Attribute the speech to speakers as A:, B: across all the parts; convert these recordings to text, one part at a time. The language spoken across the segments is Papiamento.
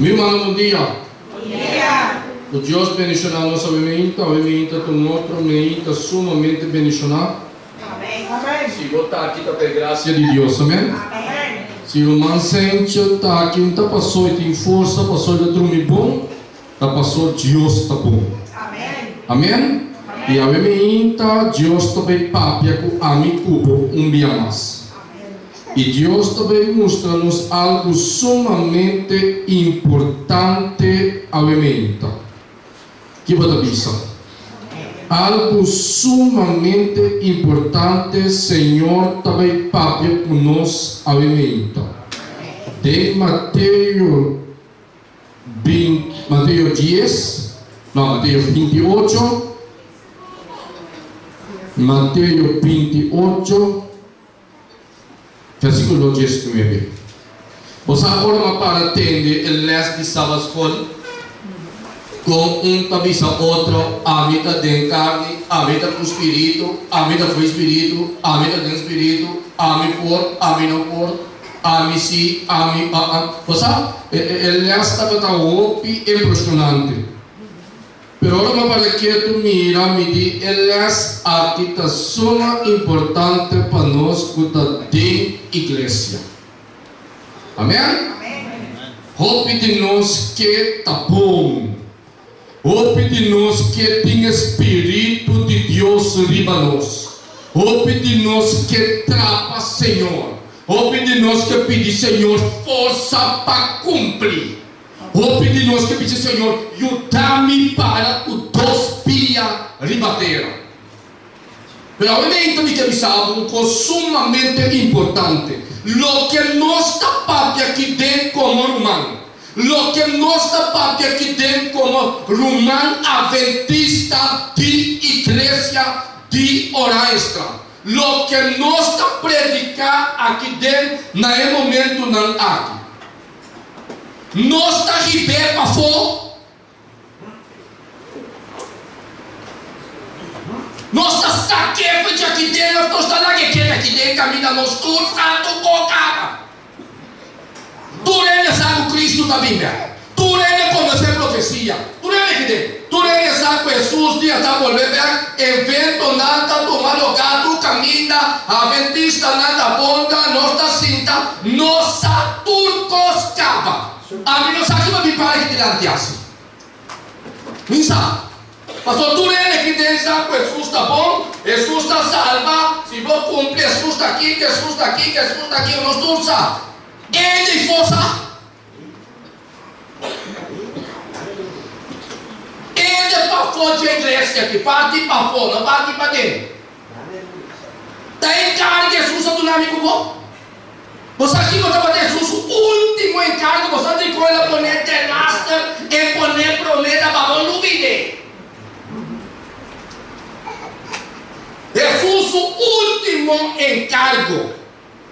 A: Mi rumannan bon dia. Ku Dios bendishoná nos awe meinta. Awe meinta ta un otro meinta sumamente bendishoná. Si bo ta aki ta pa e grasia di Dios. Amen. Si ruman Sencho ta aki un ta pasó i tin forsa pasó i ta drumi bon, ta pasó Dios ta bon. Amen. I awe meinta Dios ta bai papia ku ami ku bo un bia mas. I Dios ta bai mustra nos algu sumamente importante awe meinta. Ki bo ta bisa? Algu sumamente importante Señor ta bai papia ku nos awe meinta. Den Mateo Mateo dies, no, Mateo 28, Mateo 28, Versíkulo diesnuebe. Bo sa ora m'a para tende e lès di Sabatskol? Kon un ta bisa otro, Ami ta den karni, ami ta ku spiritu, ami ta fo'i spiritu, ami ta den spiritu, ami por, ami no por, ami si, ami aa. Bo sa, e lès tabata hopi impreshonante. Pero ora mi a para ketu mira, mi di e les aki ta suma importante pa nos ku ta den iglesia. Amen? Hopi di nos ke ta bon. Hopi di nos ke tin e spiritu di Dios riba nos. Hopi di nos ke trapa Señor. Hopi di nos ke pidi Señor forsa pa kumpli. Hopi di nos ke bisa, Señor, yuda mi para ku dos pia riba tera. Pero awe meinta mi ke bisa bo un kos sumamente importante. Loke nos ta papia aki den komo ruman, loke nos ta papia aki den komo ruman Adventista di Iglesia di Oranjestad, loke nos ta prediká aki den na e momentunan aki, Nos ta hib'é pafó. Nos ta sak'é for djaki den of nos ta lag'é keda aki den kaminda nos tur santu ko kaba. Tur hende sa ku Kristu ta bin bèk. Tur hende konosé profesia. Tur hende aki den. Tur hende sa ku Hesus dia ta bolbe bèk. Eventonan ta tuma lugá tur kaminda, aventistanan ta bonda, nos ta sinta, nos sa tur kos kaba. Ami no sa kiba mi para aki dilanti hasi. Mi sa. Pasobra tur hende ki den sa ku Hesus ta bon, Hesus ta salba, si bo kumpli Hesus ta aki, Hesus ta aki, Hesus ta aki, nos tur sa. Hende i for sa. Hende pafó dje iglesia aki, parti pafó, no parti paden. Ta enkargo Hesus a duna mi ku bo? Bo sa kiko tabata Hesus su último enkargo? Bo sa dikon el a pone delaster e pone promé ta pa bo lubid'é. Hesus su último enkargo.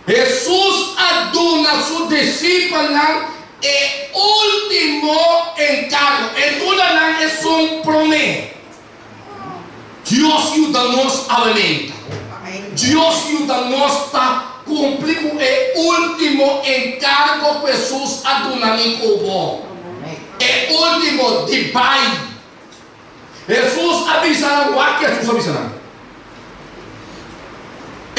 A: Hesus a duna su disipelnan e último enkargo. E duna nan esun promé. Dios yuda nos awe-menta. Dios yuda nos pa kumpli ku e último enkargo ku Hesus a duna mi ku bo. E último di bai. Hesus a bisa nan, wak Hesus a bisa nan.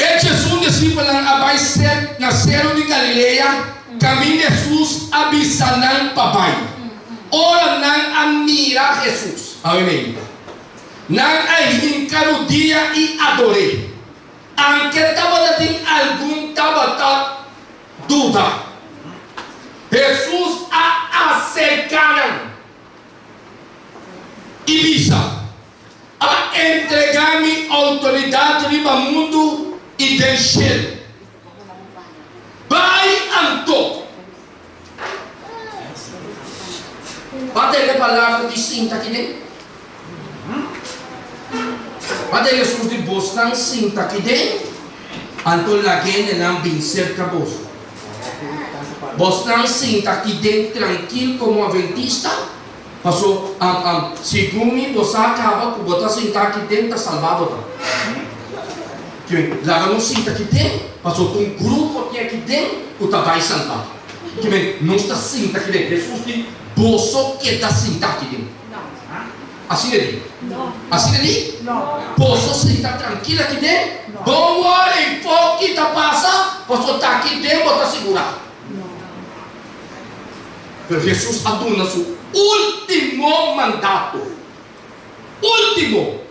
A: E djesun disipelnan a bai ser na seru di Galilea, kaminda Hesus a bisa nan pa bai. Ora nan a mira Hesus, awe nan a hinka rudia i ador'é. Anke tabata tin algun tabata duda, Hesus a aserká nan. I bisa, A entregá mi outoridat riba mundu i den shelu. Bai anto! Bo tende palabra di sinta aki den? Bo tende Hesus di bosnan sinta aki den? Anto lagendenan bin serka boso. Bosnan sinta aki den trankil komo adventista, paso segun mi bo sa kaba ku bo ta sinta aki den ta salba bo ta. Laga nos sinta aki den, paso ta un grupo tin aki den ku ta bai salba. Ke men, nos ta sinta aki den. Hesus di, Boso keda sinta aki den. Asina e di? Asina e di? Boso sinta trankil aki den. Don't worry, foki ta pasa, pasobra ta aki den bo ta sigurá. Pero Hesus a duna su último mandato. Último!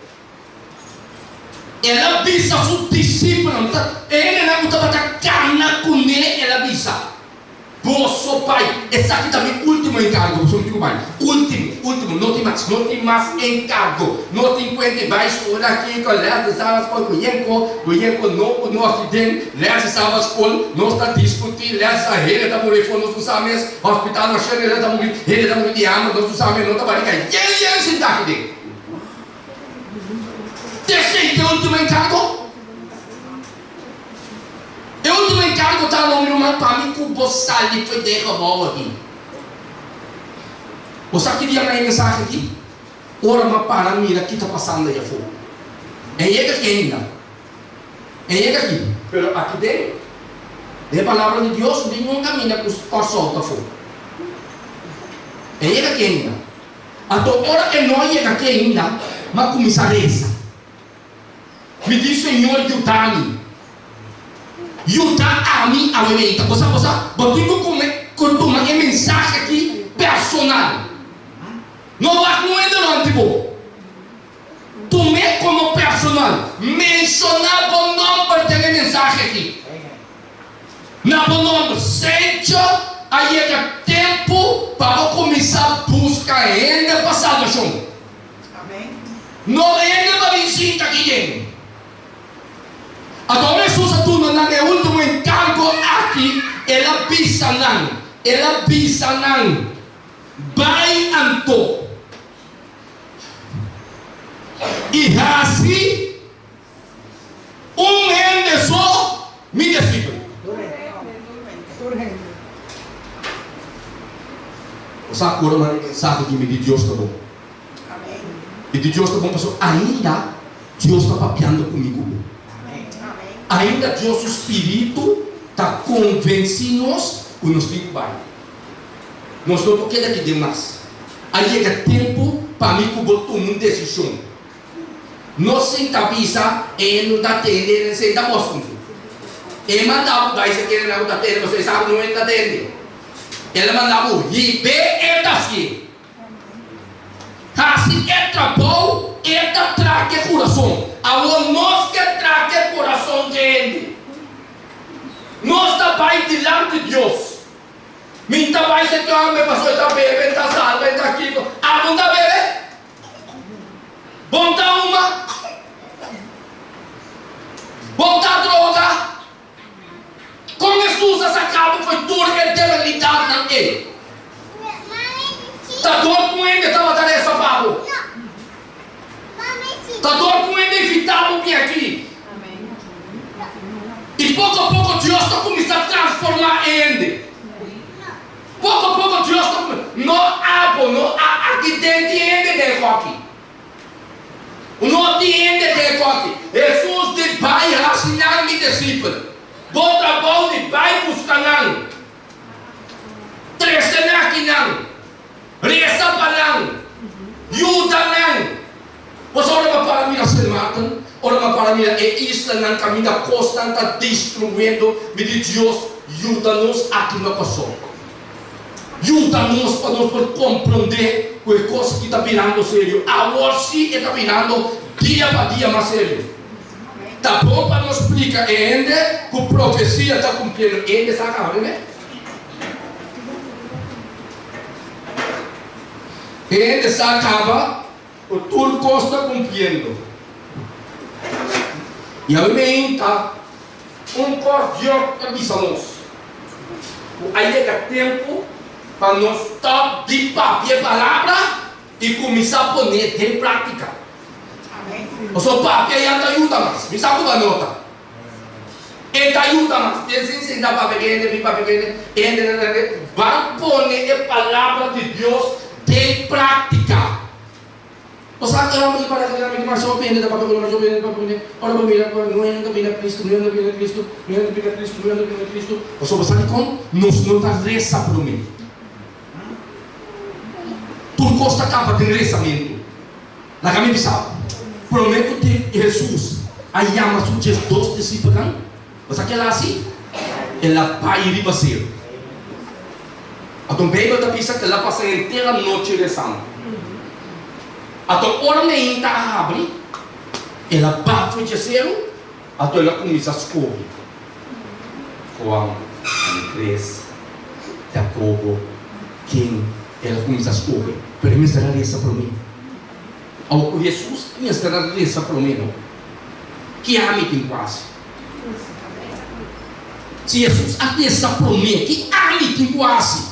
A: El a bisa su disipelnan, ta e hendenan ku tabata kana kuné, el a bisa, Boso bai, esaki ta mi último enkargo, boso no tin ku bai. Último, último, no tin mas, no tin mas enkargo, no tin kuenta i bai skol aki, ku lès di Sabbat skol, ku yenko, ku yenko no ku no aki den lès di Sabbat skol, nos ta diskutí lès sa hende ta muri afó, nos no sa mes, hospital no shende hende ta muri, hende ta muri di hamber, nos no sa mes, no ta barika yen yen sintá aki den. T'esei t'e ultimo enkargo? E ultimo enkargo ta, no mi ruman, pa mi ku bo sali fo'i den gebou aki. Bo sa ki dia mi a e mensahe aki? Ora mi a para mira ki ta pasando ei afó. E yega aki ainda. E yega aki. Pero aki den, den e Palabra di Dios, ningun kaminda ku Kòrsou ta afó. E yega aki ainda. Anto ora e no a yega aki ainda, mi a kuminsá resa. Mi di, Señor, yuda mi. Yuda ami awe meinta. Bo sa, bo sa, bo tin ku kume, ku tuma e mensahe aki personal. No wak un hende rònt di bo. Tum'é komo personal. Menshoná bo nòmber den e mensahe aki. Na bo nòmber. Sencho a yega tempu pa bo kuminsá buska hende pa salbashon. No hende pa bin sinta aki den. Anto Hesus a duna nan e último enkargo aki, el a bisa nan, el a bisa nan, Bai anto i hasi. Un hende so mi disipel. Bo sa ku ora manda e mensahe di mi di Dios ta bon. I di Dios ta bon pasobra ainda Dios ta papiando ku mi ku bo. Ainda Dios su spiritu ta konvensí nos ku nos tin ku bai. Nos no por keda aki den mas. A yega tempu pa mi ku bo tuma un desishon. No sinta bisa e no ta tende e senta bo asuntu. E manda bo bai se kere nan ku ta tende pasobra e sa ku no e ta tende. El a manda bo hib'é e ta hasié. Hasi e trabou e ta trake kurason. Awor nos ke trake kurason dje hende. Nos ta bai dilanti Dios. Mi ta bai se kame pasobra e ta bebe, e ta salba, e ta kiko. Abo no ta bebe? Bon ta huma? Bon ta droga? Kon Hesus a saka bo fo'i tur e debilidatnan ei? Ta dor ku hende tabata resa pa bo? Ta dor ku hende invitá bo bin aki? I poko poko Dios ta kuminsá transformá e hende. Poko poko Dios ta kuma no abo no a aki den tin hende den e koki no tin hende den e koki Hesus di bai hasi nan mi disipel bo trabou di bai buska nan trese nan aki nan resa pa nan yuda nan pasobra ora mi a para mira Sint Maarten ora mi a para mira e islanan kaminda kosnan ta destruyendo mi di Dios Yuda nos aki na Kòrsou. Yuda nos pa nos por komprondé ku e kos aki ta birando serio. Awor sí e ta birando dia pa dia mas serio. Ta bon pa nos splika e hende ku profesia ta kumpliendo. E hende sa kaba primer. E hende sa kaba ku tur kos ta kumpliendo. I awe meinta. Un kos Dios ta bisa nos, ku a yega tempu pa nos stòp di papia e palabra i kuminsá pon'é den práktika. Pasobra papia ya ta yuda mas. Mi sa ku bo a nota. E ta yuda mas. Piensa sin sinta papia ku hende, bin papia ku hende, e hende nan nan. Ban pone e palabra di Dios den práktika. Bo sa ku e hòmber di para ku mi masha hopi hende ta papia ku mi, masha hopi hende ta papia ku mi. Ora bo mira ku no hende ta bini na Kristu, no hende ta bini na Kristu, no hende ta bini na Kristu, no hende ta bini na Kristu. Pasobra bo sa dikon? Nos no ta resa promé. Tur kos ta kaba den resamentu. Laga mi bisa bo, promé ku tin Hesus a yama su diesdos disipelnan, bo sa ke el a hasi? El a bai riba seru. Anto Beibel ta bisa ku el a pasa henter anochi resando. Anto ora meinta a habri, el a baha for dje seru, anto el a kuminsá skohe Juan, Andres, Jakobo, ken el a kuminsá skohe, pero e mester a resa promé. Awor ku Hesus mester a resa promé no, ki ami tin ku hasi? Si Hesus a resa promé, ki ami tin ku hasi?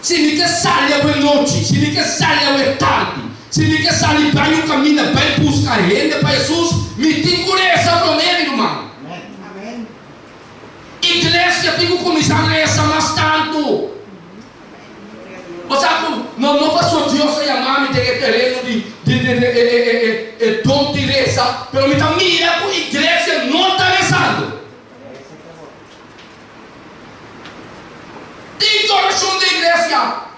A: Si mi ke sali awe nochi, si mi ke sali awe tardi, si mi ke sali bai un kaminda bai buska hende pa Hesus, mi tin ku resa promé, mi ruman. Iglesia tin ku kuminsá resa mas tantu. Bo sa ku no no paso Dios a yama mi den e tereno di di di e e e e e don di resa, pero mi ta mira ku iglesia no ta resando. Tin korashon den iglesia.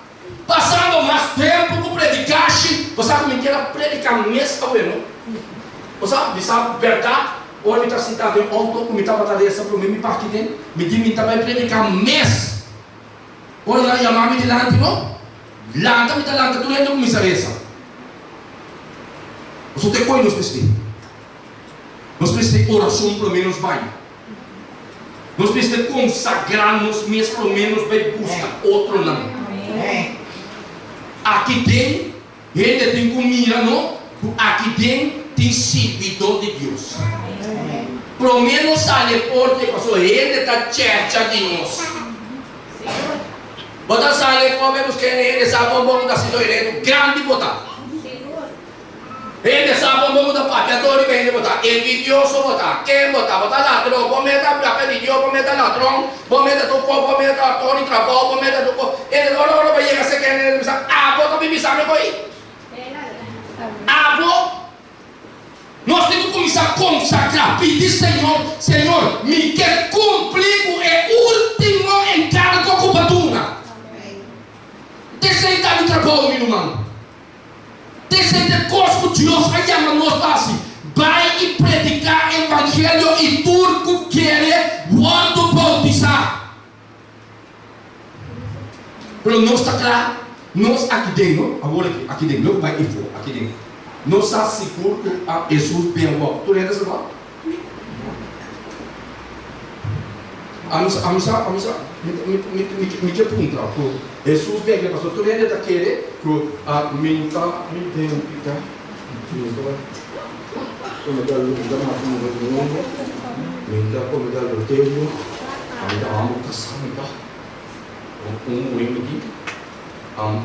A: Pasando mas tempu ku predikashi, bo sa ku mi kier a prediká mes awe no. Bo sa, mi sa bèrdat, ora mi ta sintá den outo ku mi tabata resa promé mi parti den, mi di mi ta bai prediká mes. Ora nan yama mi dilanti no, lanta mi ta lanta tur hende kuminsá resa. Pasobra te koe nos mester. Nos mester orashon promé nos bai. Nos mester konsagrá nos mes promé nos bai buska otronan. Aki den hende tin ku mira no ku aki den tin sirbidó di Dios. Promé nos sali e porta ei pasobra hende ta chèrcha di nos. Bo ta sali e kome buska hende, hende sa kon bo ta hasiendo e reto grandi bo ta. Hende sa bon bo ta papia dor riba hende bo ta envidioso bo ta ken bo ta bo ta ladron bo meta papia di Dios bo meta ladron bo meta tur kos bo meta tor di trabou bo meta tur kos hende ora ora bo yega serka hende hende ta bisa abo ta bin bisa mi ko'i abo nos tin ku kuminsá konsagrá pidi Señor Señor mi ke kumpli ku e ultimo enkargo ku bo a duna Esei ta mi trabou mi ruman. Esei ta e kos ku Dios a yama nos pa hasi, bai i prediká evangelio i tur ku kere wòrdu boutisá. Pero nos ta kla, nos aki den, no? Awor aki, aki den, no ku bai ifo, aki den. Nos sa sigur ku a Hesus bin awor. Tur hende sa bo? Ami sa, ami sa, ami sa, mi, mi, mi, mi, mi ke puntra ku Hesus bin aki, pasobra tur hende ta kere ku a mi ta mi den pika, mi ta komete mi ta mata muher di hende, mi ta komete adulterio, ami ta amo kasá mi ta un muher mi tin.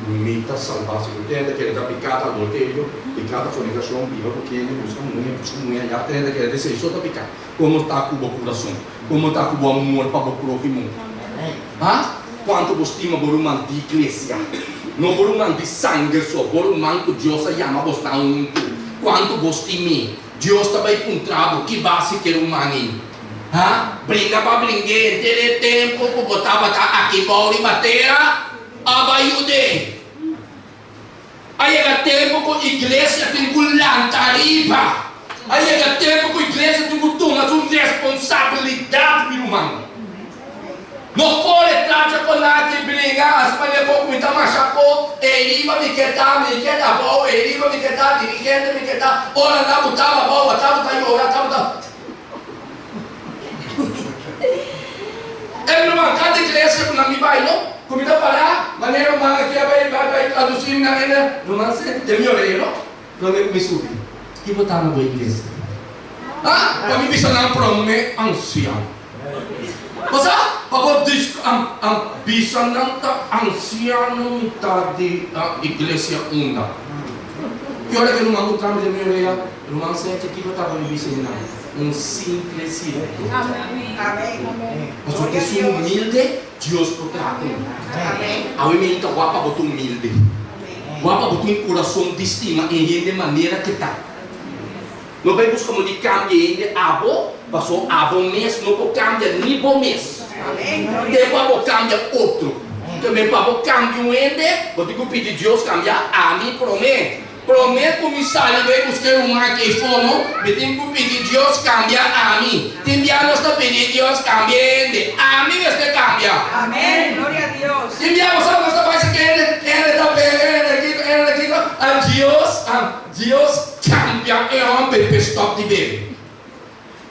A: Mi ta salbá si ku tende kere ta piká ta adulterio, piká ta fornikashon, biba ku kende, buska muhé, buska muhé ayá, tende kere ta esei so ta piká. Komo ta ku bo kurason? Komo ta ku bo amor pa bo próhimo? Ha? Kuantu bo stima bo ruman di iglesia? No bo ruman di sanger so, bo ruman ku Dios a yama bos nan huntu. Kuantu bo stim'é? Dios ta bai puntra bo, ki basi ku e ruman ei? Ha? Bringa pa bring'é henter e tempu ku bo tabata aki bou riba tera? Aba yud'é. A yega tempu ku iglesia tin ku lanta ariba. A yega tempu ku iglesia tin ku tuma su responsabilidat, mi ruman. No kore tracha ku nan ki bringa hasi manera ku mi ta masha ko, ei riba mi ke ta, mi ke ta abou, ei riba mi ke ta, dirigente mi ke ta, ora nan ku taba abou, a tabata yora, tabata. E ruman, kada iglesia ku nan mi bai no, ku mi ta pará, manera ruman aki a bai bai bai tradusí mi nan hende, ruman senti den mi orea no, promé ku mi subi. Ki bo ta na bo iglesia? Ha? Pa mi bisa nan promé ansiano. Bo sa? Pa bo dis am am bisa nan ta ansiano mi ta di iglesia unda. Ki ora ku e ruman ku trami den mi orea, ruman senti ki bo ta pa mi bisa nan? Un simple sirbido. Pasobra ku esun humilde, Dios por traha ku nan. Awe mi ta wak pa bo ta humilde. Wak pa bo tin un kurason di stima e hende manera ke ta. No bai buska mo di kambia e hende abo, paso abo mes no por kambia ni bo mes. Te pa bo kambia otro. Tambe pa bo kambia un hende, bo tin ku pidi Dios kambia ami promé. Promé ku mi sali bai buska e ruman aki eifono, mi tin ku pidi Dios kambia ami. Tin bia nos ta pidi Dios kambia e hende. Ami mester kambia. Tin bia bo sa nos ta bai saka hende, hende ta bebe, hende kiko, hende kiko. A Dios, a Dios kambia e hòmber p'e stòp di bebe.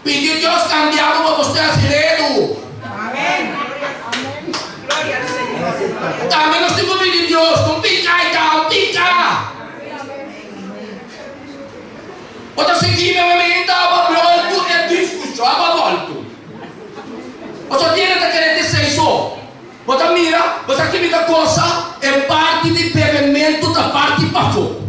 A: Pidi Dios kambia bo pa bo stè hasi redu. Tambe nos tin ku pidi Dios ku pika i ta un pika. Bo ta sigui nuevamente aba boltu e diskushon aba boltu. Pasobra tiene ta kere desei so. Bo ta mira, bo sa kimi ta gosa e parti di bebementu ta parti pafó.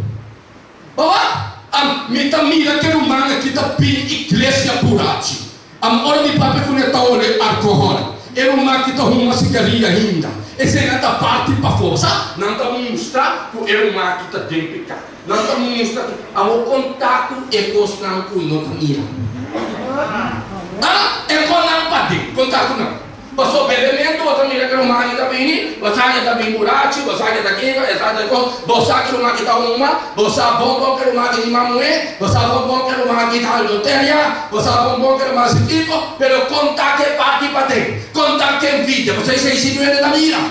A: Baba, Am, mi ta mira ke ruman aki ta bini iglesia burachi. Am, ora mi papia ku ne ta ole alkohòl. E ruman aki ta huma sigaria ainda. Eseinan ta parti pafó. Sa? Nan ta mustra ku e ruman aki ta den piká. Nan ta mustra ku awor konta ku e kosnan ku no ta mira. Ah, e konan paden, konta ku nan. Pasobra bebementu bo ta mira ke ruman aki ta bini, bo sa ke ta bin burachi, bo sa ke ta kiko, e sa ta kon, bo sa ke ruman aki ta huma, bo sa bon bon ke ruman aki hima muhé, bo sa bon bon ke ruman aki ta adulteria, bo sa bon bon ke ruman si kiko, pero kon ta ke parti paden? Kon ta ke envidia? Bo sa esei si nuende ta mira.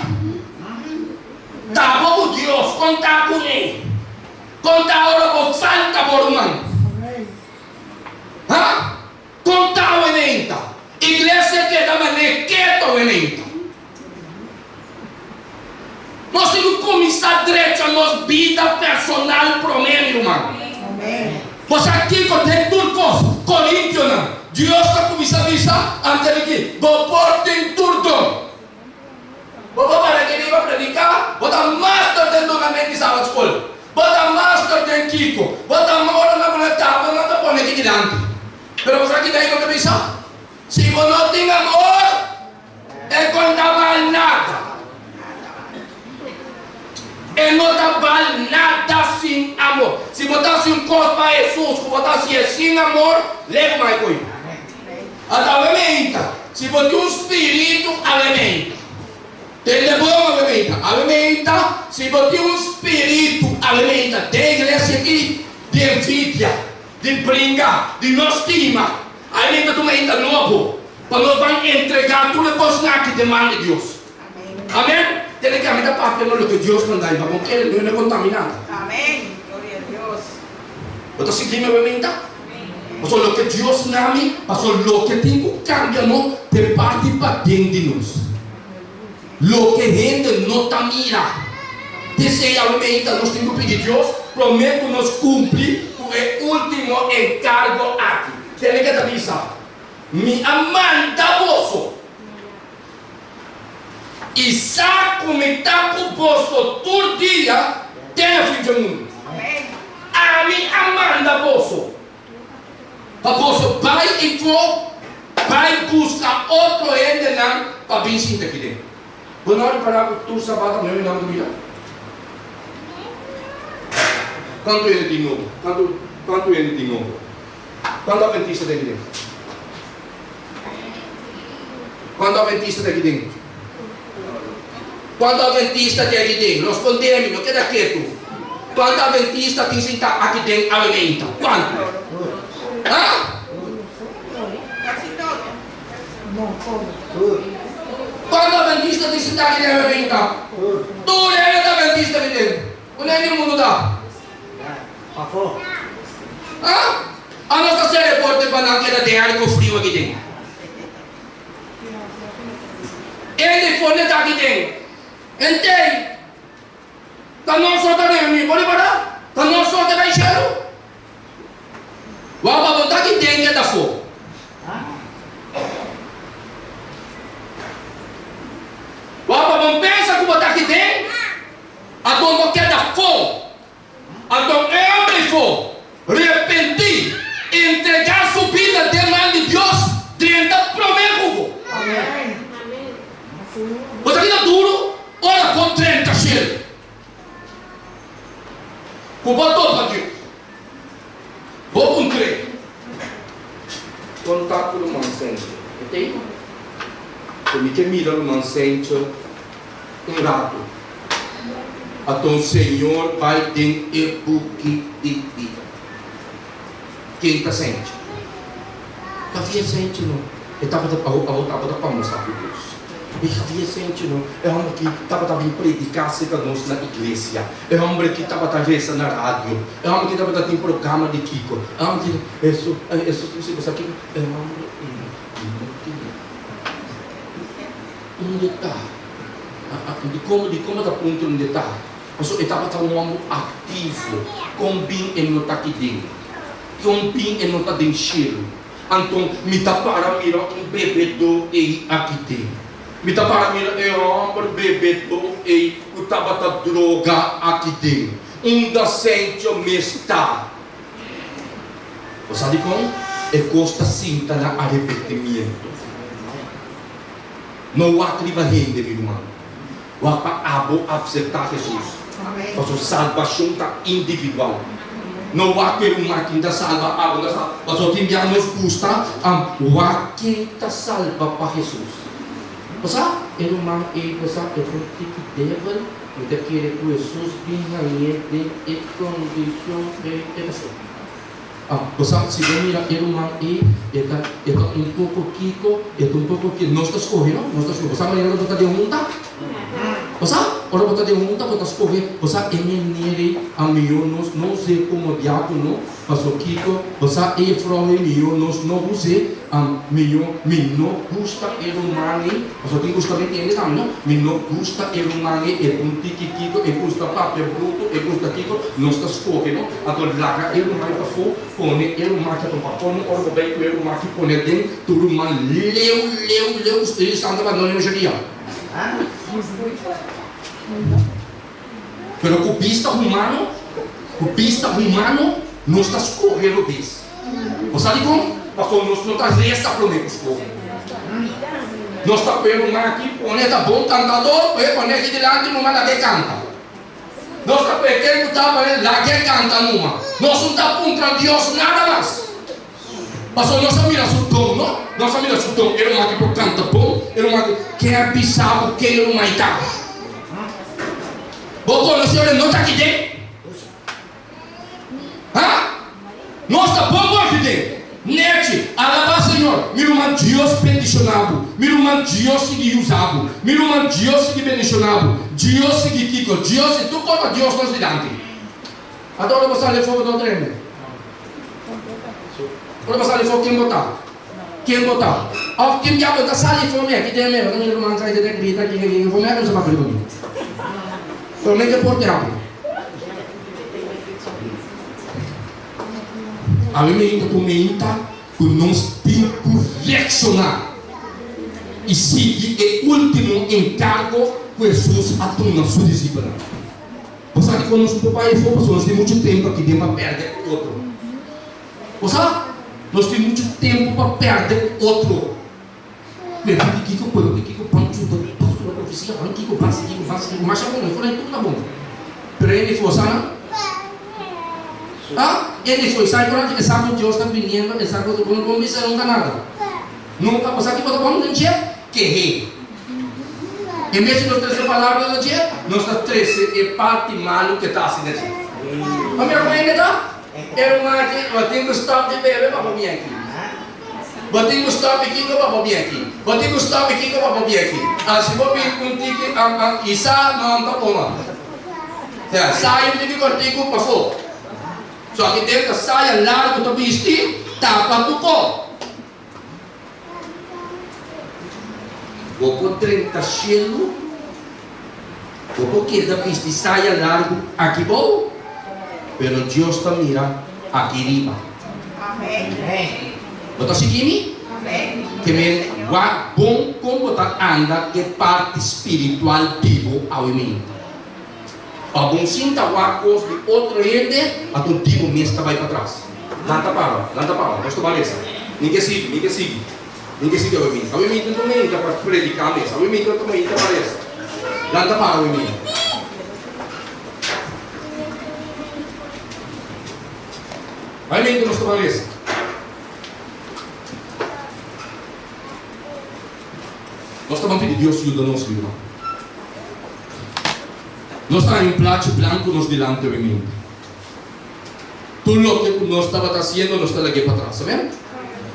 A: Ta bo ku Dios, kon ta kuné? Kon ta ora bo falta bo ruman? Ha? Kon ta wenenta? Iglesia keda man'é keto wenenta. Nos tin ku kuminsá drecha nos bida personal promé, mi ruman. Bo sa kiko den tur kos, Korintionan, Dios ta kuminsá bisa ante di ki bo por tin tur don. Bo por para aki riba prediká, bo ta master den dunament di Sabat Skol. Bo ta master den kiko. Bo ta ora nan pone tafel nan ta pone aki dilanti. Pero bo sa ki Bijbel ta bisa? Si bo no tin amor, e kon ta bal nada. E no ta bal nada sin amor. Si bo ta hasi un kos pa Hesus ku bo ta hasié sin amor, legu mai ku i. Ata awe meinta, si bo tin un spiritu awe meinta. Tende bon awe meinta, awe meinta, si bo tin un spiritu awe meinta den iglesia aki di envidia, di bringa, di no stima, awe meinta ta un meinta nobo pa nos ban entrega tur e kosnan aki den man di Dios. Amen. Tende ke ami ta papia no loke Dios manda mi pa bo kere no kontamina. Bo ta sigui mi awe meinta? Pasobra loke Dios na mi, pasobra loke tin ku kambia no ta e parti paden di nos. Loke hende no ta mira. P'esei awe meinta nos tin ku pidi Dios promé ku nos kumpli ku e último enkargo aki. Tende ke ta bisa, Mi a manda boso i sa ku mi ta ku boso tur dia te na fin dje mundu. Ami a manda boso pa boso bai i for bai buska otro hendenan pa bin sinta aki den. Bo no a ripará ku tur sabat a muhé nan ta mira? Kuantu hende tin nobo? Kuantu kuantu hende tin nobo? Kuantu adventista ta aki den? Kuantu adventista ta aki den? Kuantu adventista tin aki den? Rospondé mi, no keda ketu. Kuantu adventista tin sintá aki den awe meinta? Kuantu? Ha? Kuantu adventista tin sintá aki den awe meinta? Tur hende ta adventista aki den. Unda hende mundu ta? Ha? Anos ta sere porte pa nan keda den airco friu aki den. Ende forne ta aki den. Entei, ta nos so ta reuni, bo ripará? Ta nos so ta bai shelu? Wou pa bo ta aki den keda afó. Wou pa bo pensa ku bo ta aki den, anto bo keda afó. Anto e homber fo repentí, entregá su bida den man di Dios, drenta promé ku bo. Bo ta keda duru ora bo drenta shelu. Kon ta ku ruman Sencho? E t'ei? Ku mi ke mira ruman Sencho un ratu. Aton Señor bai den e buki di bida. Ken ta Sencho? Ta via Sencho no. E tabata abo abo tabata pa mostra ku Dios. E via Sencho no. E homber ki tabata bin prediká serka nos na iglesia. E homber ki tabata resa na radio. E homber ki tabata tin programa di kiko. E homber ki Hesus Hesus si bo sa kiko e homber ei no tin. Unda ta? Dikon dikon bo ta puntra unda ta? Pasobra e tabata un hòmber aktivo. Kon bin e no ta aki den? Kon bin e no ta den shelu? Anto mi ta para mira un bebedó ei aki den. Mi ta para mira e hòmber bebedó ei ku tabata droga aki den. Unda Sencho mes ta? Bo sa dikon? E kos ta sinta na arepentimiento. No wak riba hende, mi ruman. Wak pa abo apseptá Hesus. Pasobra salbashon ta individual. No wak e ruman ken ta salba, abo ta salba. Pasobra tin bia nos gusta wak ken ta salba pa Hesus. Bo sa, e ruman ei, bo sa, e ta un tiki devel. Mi ta kere ku Hesus bin hañ'é den e kondishon ei. E ta so. Bo sa, si bo mira e ruman ei, e ta, e ta un poko kiko, e ta un poko ki. Nos ta skohe, no? Nos ta skohe. Bo sa manera ora bo ta den hunta? Bo sa? Ora bo ta den hunta, bo ta skohe. Bo sa, e meneer ei a mihó nos no us'é komo diákono, paso kiko? Bo sa, e jefrou ei mihó nos no us'é, mihó mi no gusta e ruman ei. Pasobra tin gusta mi tende tambe no. Mi no gusta e ruman ei, e un tiki kiko, e gusta papia bruto, e gusta kiko, nos ta skohe no. Anto laga e ruman pafó, pone e ruman aki anto pa pone ora bo bai ku e ruman aki pone aden, tur ruman leu leu leu ku Spiritu Santo a bandona e mesho dia. Pero ku bista humano, ku bista humano nos ta skohe robes. Bo sa dikon? Pasobra nos no ta resa promé ku skohe. Nos ta pone ruman aki, pone ta bon kantadó, pone pone aki dilanti numa lag'é kanta. Nos ta pone ken ku ta pone lag'é kanta numa. Nos no ta puntra Dios nada mas. Pasobra nos a mira su don, no? Nos a mira su don. E ruman aki por kanta bon, e ruman aki. Ken a bisa bo ken e ruman ei ta? Bo konosé ora e no ta aki den? Ha? Nos ta bon bon aki den. Nechi, alabá Señor! Mi ruman Dios bendishoná bo. Mi ruman Dios sigui yusa bo. Mi ruman Dios sigui bendishoná bo. Dios sigui kiko. Dios si tur kos ta Dios nos dilanti. Ata ora bo sali afó bo ta otro hende. Ora bo sali afó ken bo ta? Ken bo ta? Òf ken bia bo ta sali afó mi aki den mi? Bo ta mira ruman kai ta grita aki aki afó mi aki no sa papia riba mi. Promé ke por te habri. Awe mi ta comenta ku nos tin ku reakshoná i sigui e último enkargo ku Hesus a duna su disipelnan. Bo sa dikon nos por bai afó? Pasobra nos tin muchu tempu aki den pa pèrdè ku otro. Bo sa? Nos tin muchu tempu pa pèrdè ku otro. Pueblo di kiko, pueblo di kiko, ban chuta pastor a profesia, ban kiko, ban si kiko, ban si kiko, masha bon, e for ei tur ta bon. Pero e ni for sa nan? Ha? E ni for sa e for e sa ku Dios ta biniendo, e sa ku bo no por bisa nunka nada. Nunka, bo sa kiko ta bon den dje? Kehé. En bes di nos trese palabra na dje, nos ta trese e parti malu ku e ta hasi na dje. Bo mira kon hende ta? E ruman aki, bo tin ku stòp di bebe pa bo bin aki. Bo tin ku stòp di kiko pa bo bin aki. Bo tin ku stòp di kiko pa bo bin aki. Ah, si bo bin un tiki, ah, ah, isa no ta bon no. Sea, saya un tiki kòrtiku pafó. So aki den ta saya largu ta bisti, tapa tu kò. Bo por drenta shelu, bo por keda bisti saya largu aki bou, pero Dios ta mira aki riba. Bo ta sigui mi? Ke men wak bon kon bo ta anda e parti spiritual di bo awe minta. Pa bon sinta wak kos di otro hende, anto di bo mes ta bai patras. Nan ta para, nan ta para, nos ta bai lesa. Mi ke sigui, mi ke sigui, mi ke sigui awe minta. Awe minta no ta minta pa prediká mes, awe minta no ta minta pa lesa. Nan ta para awe minta. Awe minta nos ta bai lesa. Nos ta ban pidi Dios yuda nos, ruman. Nos ta haña un plachi blanku nos dilanti awe mente. Tur loke ku nos tabata hasiendo nos ta lag'é patras. Amen?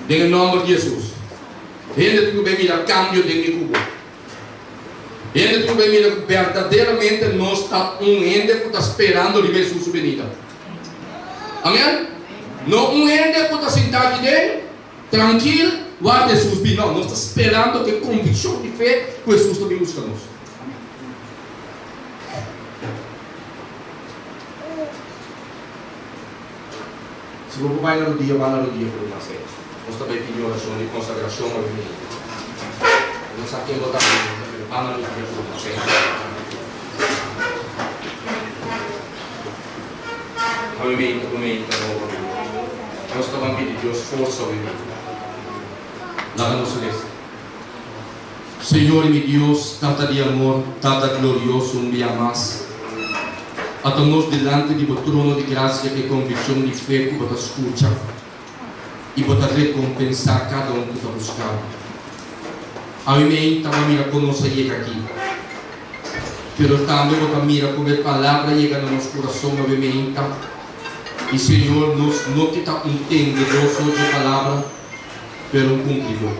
A: Den e nòmber di Hesus. Hende tin ku bai mira kambio den mi ku bo. Hende tin ku bai mira ku berdaderamente nos ta un hende ku ta sperando riba Hesus su benida. Amen? No un hende ku ta sintá aki den, trankil, warda Hesus bin. No, nos ta sperando ku e konvikshon di fe ku Hesus ta bin buska nos. Si bo por bai na rodia, bai na rodia por un mas. Nos ta bai pidi orashon di konsagrashon awe mei. Mi no sa ken bo ta ainda, pero bai na rodia por un mas. Awe mei ta promé ta nobo awe. Nos ta ban pidi Dios forsa awe mei. Laga nos resa. Señor mi Dios, Tata di amor, Tata glorioso, un bia mas ata nos dilanti di bo trono di gracia ku e conviccion di fe ku bo ta scucha i bo ta recompensá cada un ku ta busca bo. Awe meinta bo a mira kon nos a yega aki, pero tambe bo ta mira kon e palabra a yega na nos curason awe meinta. I Señor, nos no ke ta un tendedó so dje palabra, pero un cumplidó.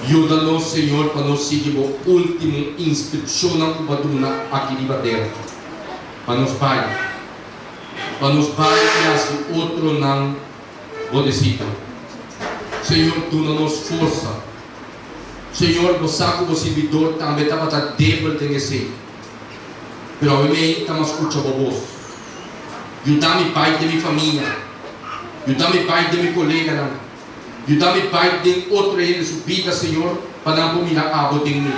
A: Yuda nos, Señor, pa nos sigui bo último instruccionnan cu bo a duna aki riba tera, pa nos bai, pa nos bai i haci otronan bo discipel. Señor, duna nos forsa. Señor, bo sa cu bo sirbidor tambe tabata debel den esey, pero awe mei ta mas scucha bo bos. Yuda mi bai den mi famia. Yuda mi bai den mi koleganan. Yuda mi bai den otro hende su bida, Señor, pa nan por mira Abo den mi.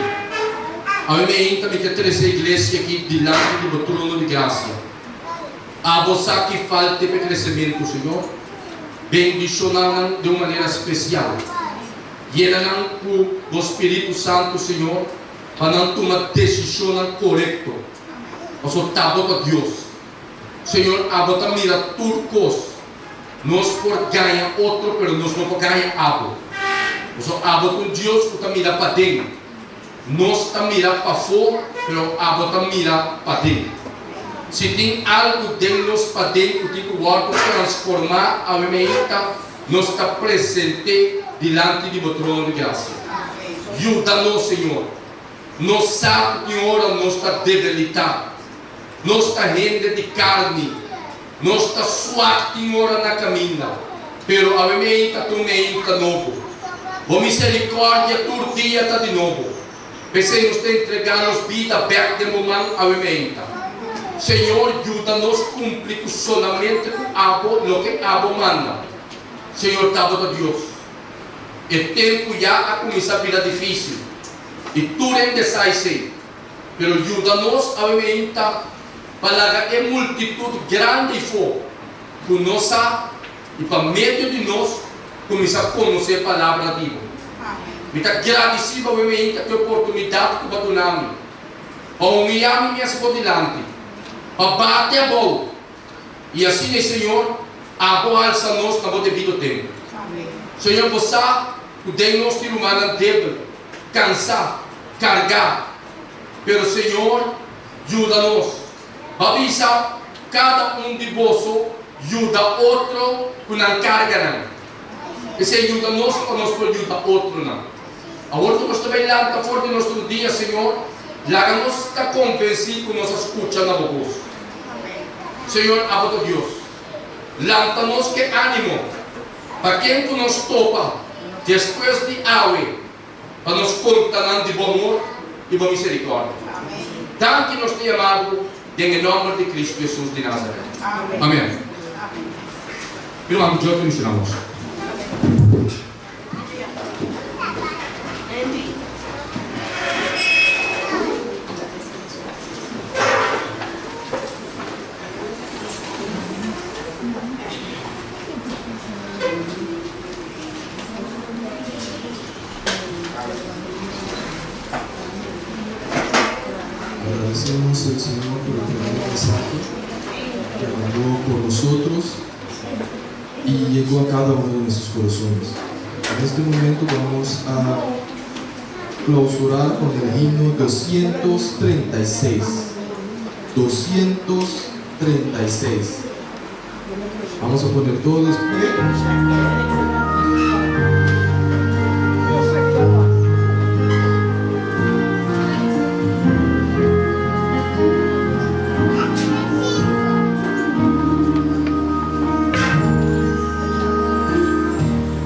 A: Awe meinta mi ta trese e iglesia aki dilanti di Bo trono di grasia. Abo sa ki falta pa e kresementu, Señor. Bendishoná nan den un manera spesial. Yena nan ku Bo Spiritu Santu, Señor, pa nan tuma desishonnan korekto. Pasobra ta Bo ta Dios. Señor, abo ta mira tur kos. Nos por gaña otro, pero nos no por gaña abo. Pasobra abo ta un Dios ku ta mira paden. Nos ta mira pafó, pero abo ta mira paden. Si tin algu den nos paden ku tin ku wòrdu transformá awe meinta, nos ta present'é dilanti di bo trono di grasia. Yuda nos, Señor. Nos sa ku tin ora nos ta debilitá. Nos ta hende di karni. Nos ta swak tin ora na kaminda. Pero awe meinta ta un meinta nobo. Bo miserikòrdia tur dia ta di nobo. P'esei nos ta entregá nos bida bèk den bo man awe meinta. Señor, yuda nos kumpli ku solamente ku abo loke abo manda. Señor, ta bo ta Dios. E tempu ya a kuminsá bira difísil, i tur hende sa esei. Pero yuda nos awe meinta pa laga e multitut grandi fo ku nos sa i pa medio di nos kuminsá konosé Palabra di Bo. Mi ta gradisí Bo awe meinta ku e oportunidat ku Bo a duna mi pa humiyá mi mes Bo dilanti, pa bati abou i asina e Señor abo alsa nos na Bo debido tempu. Señor, Bo sa ku den nos tin rumannan debel, kansá, kargá. Pero Señor yuda nos. Ba bisa kada un di boso yuda otro ku nan karganan. Esei yuda nos pa nos por yuda otronan. Awor ku nos ta bai lanta for di nos rudia, Señor, laga nos ta konvensí ku nos a skucha na Bo bos. Señor, abo ta Dios. Lanta nos ke ánimo pa ken ku nos topa despues di awe. Pa nos konta nan di bo amor i bo miserikòrdia. Danki nos ta yama bo den e nòmber di Kristu Hesus di Nazaret. Amen. Mi ruman ku Dios bendishoná boso.
B: Agradecemos al Señor por el tremendo mensaje que mandó por nosotros y llegó a cada uno de nuestros corazones. En este momento vamos a clausurar con el himno 236. 236. Vamos a poner todos de pie.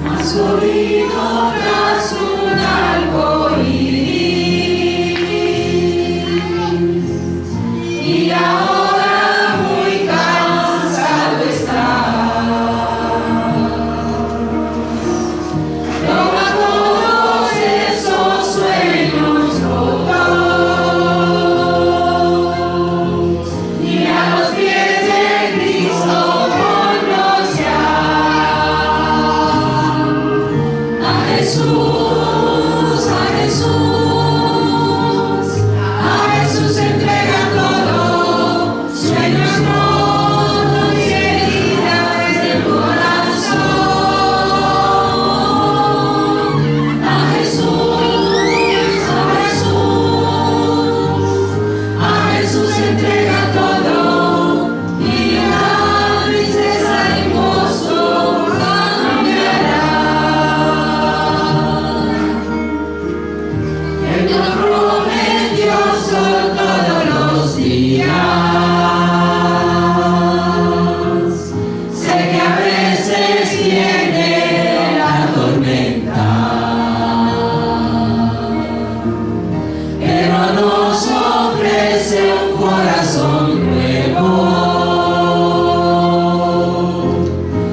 C: Has corrido tras un arco iris y ahora muy cansado estás. Toma todos esos sueños rotos y a los pies de Cristo ponlos ya. A Jesús, a Jesús, a Jesús entrega todo, sueños rotos y heridas del corazón. A Jesús, a Jesús, a Jesús entrega todo y la tristeza en gozo cambiará. Él nos prometió sol todos los días. Sé que a veces viene la tormenta, pero nos ofrece un corazón nuevo.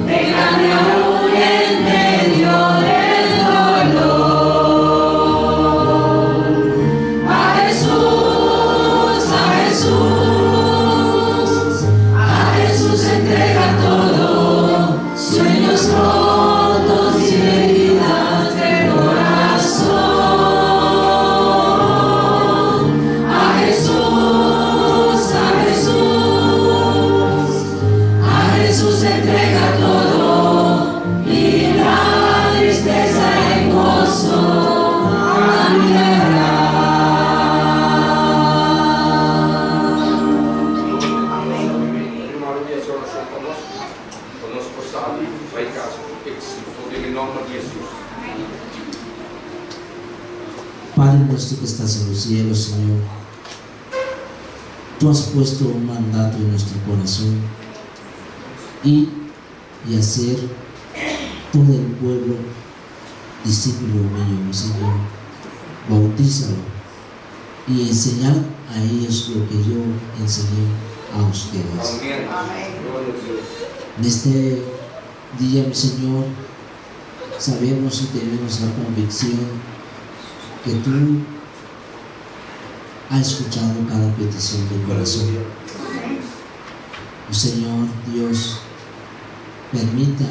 C: De carne aún en medio del dolor. A Jesús, a Jesús, a Jesús entrega todo, sueños rotos y heridas del corazón. A Jesús, a Jesús, a Jesús entrega todo y la tristeza en gozo cambiará.
A: Primero di orashon pa nos, pa nos por sali, bai kas ku éksito, den nòmber di Hesus.
D: Padre nuestro que estás en los cielos, Señor, tú has puesto un mandato en nuestro corazón: ir y hacer todo el pueblo discípulo mío, mi Señor. Bautízalo y enseñad a ellos lo que yo enseñé a ustedes.
A: Amèn. Gloria na Dios.
D: En este día, mi Señor, sabemos y tenemos la convicción que tú has escuchado cada petición del corazón. Oh Señor Dios, permita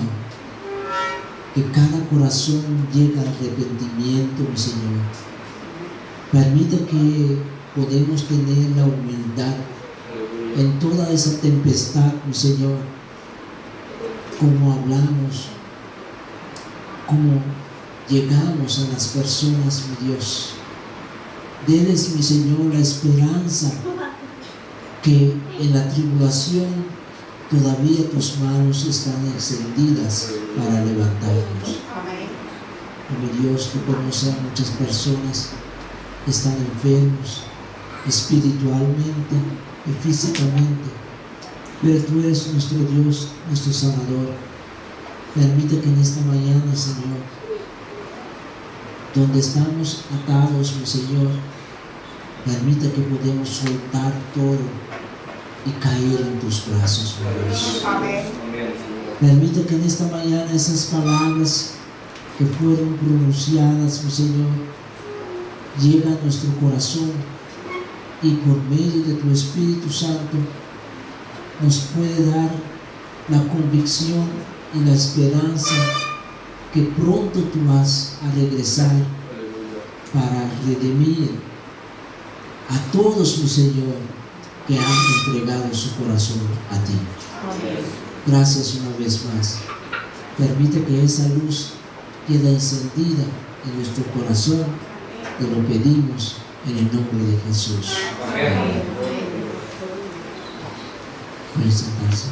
D: que cada corazón llegue al arrepentimiento, mi Señor. Permita que podemos tener la humildad en toda esa tempestad, mi Señor, como hablamos, como llegamos a las personas, mi Dios. Deles, mi Señor, la esperanza que en la tribulación todavía tus manos están extendidas para levantarnos. Oh, mi Dios, tú conoces a muchas personas que están enfermos espiritualmente y físicamente, pero tú eres nuestro Dios, nuestro sanador. Permite que en esta mañana, Señor, donde estamos atados, mi Señor, permite que podamos soltar todo y caer en tus brazos, mi Dios.
A: Amèn, Señor.
D: Permite que en esta mañana esas palabras que fueron pronunciadas, mi Señor, lleguen a nuestro corazón y por medio de tu Espíritu Santo nos puede dar la convicción y la esperanza que pronto tú vas a regresar
A: Aleluya.
D: para redimir a todos, mi Señor, que han entregado su corazón a ti. Gracias una vez más. Permite que esa luz quede encendida en nuestro corazón. Te lo pedimos en el nombre de Jesús. Amén. Pueden sentarse.